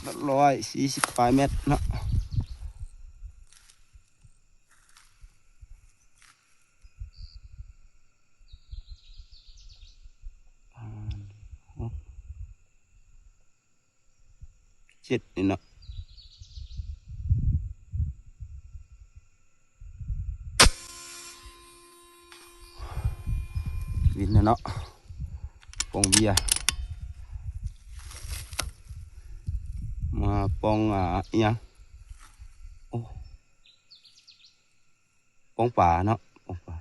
ຮ້ອຍສີ່ສິບປາຍແມັດເນາະ. ເຈັດນີ້ເນາະ ວິນແລ້ວເນາະ ປ່ອງເບຍ ມາປ່ອງ ອ່າ ອີ່ຫຍັງ ໂອ້ ປ່ອງປາເນາະ ປ່ອງປາ.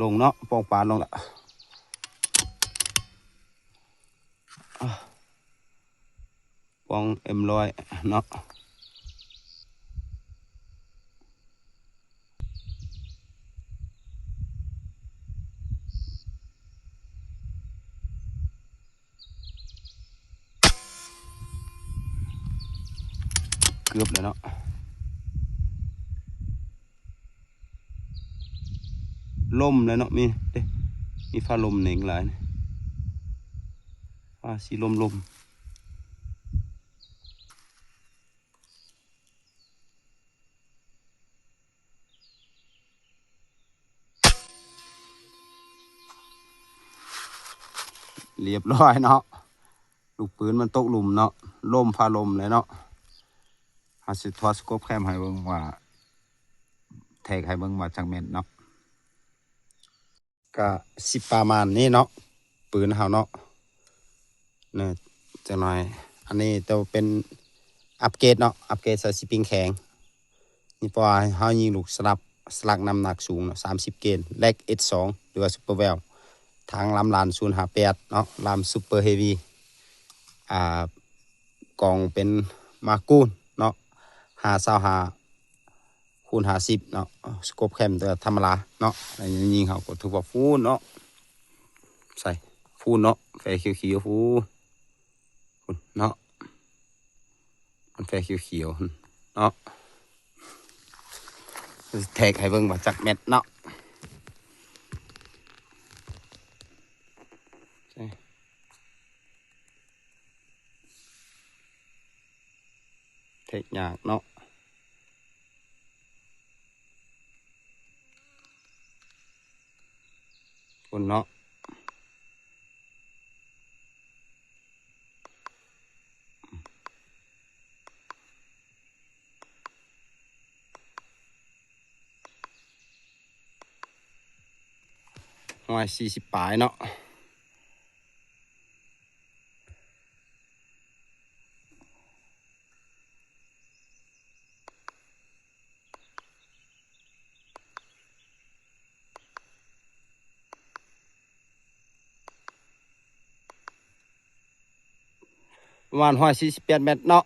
ລົງເນາະ ປ່ອງປາລົງລະ ປ່ອງເອັມຮ້ອຍເນາະ. ເກືອບແລ້ວເນາະ ລົມແລ້ວເນາະ ມີເດ້ ມີຟ້າລົມແນງຫຼາຍ ຟ້າສີລົມໆ. ລຽບຮ້ອຍເນາະ ລູກປືນມັນຕົກຫຼຸມເນາະ ລົມຟ້າລົມເລີຍເນາະ. ເຮົາຊິຖອດສະໂກບແຄມໃຫ້ເບິ່ງວ່າ ແທກໃຫ້ເບິ່ງວ່າຈັກແມັດເນາະ. ກະຊິປະມານນີ້ເນາະ ປືນເຮົາເນາະ ເນາະ ຈັກໜ້ອຍ. ອັນນີ້ໂຕເປັນອັບເກຣດເນາະ ອັບເກຣດໃສ່ສະປຣິງແຂງນີ້ ເພາະວ່າເຮົາຍິງລູກສະຫຼັບ ສະຫຼັກນ້ຳໜັກສູງເນາະ ສາມສິບເກນ ແລັກເອັດສອງ ຫຼືວ່າຊຸບເປີແວວ ຖັງລຳລານສູນຫ້າແປດເນາະ ລຳຊຸບເປີເຮວີ ອ່າ ກອງເປັນມາກູນເນາະ ຫ້າຊາວຫ້າ ຄູນຫ້າສິບເນາະ ສະໂກບແຄມແຕ່ທຳມະດາເນາະ. ຍິງເຮົາກໍຖືວ່າຟູນເນາະ ໃສ່ຟູນເນາະ ແຟຂຽວໆ ຟູນເນາະ ມັນແຟຂຽວໆ ເນາະ. ແທກໃຫ້ເບິ່ງວ່າຈັກແມັດເນາະ. ເທກຍາກເນາະ ພຸ້ນເນາະ ຮ້ອຍສີ່ສິບປາຍເນາະ. ປະມານຮ້ອຍສີ່ສິບແປດແມັດເນາະ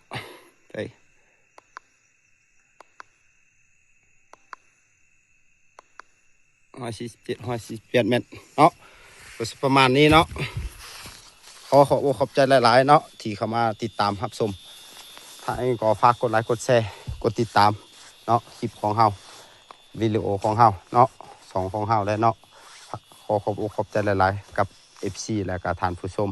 ຮ້ອຍສີ່ສິບເຈັດ ຮ້ອຍສີ່ສິບແປດແມັດເນາະ ກໍຊິປະມານນີ້ເນາະ. ຂໍຂອບອົກຂອບໃຈຫຼາຍໆເນາະ ທີ່ເຂົ້າມາຕິດຕາມຮັບຊົມ. ຖ້າເອງກໍຝາກກົດໄລກົດແຊ ກົດຕິດຕາມເນາະ ຄລິບຂອງເຮົາ ວິດີໂອຂອງເຮົາເນາະ ຊ່ອງຂອງເຮົາແຫຼະເນາະ. ຂໍຂອບອົກຂອບໃຈຫຼາຍໆ ກັບເອັຟຊີ ແລະກະທ່ານຜູ້ຊົມ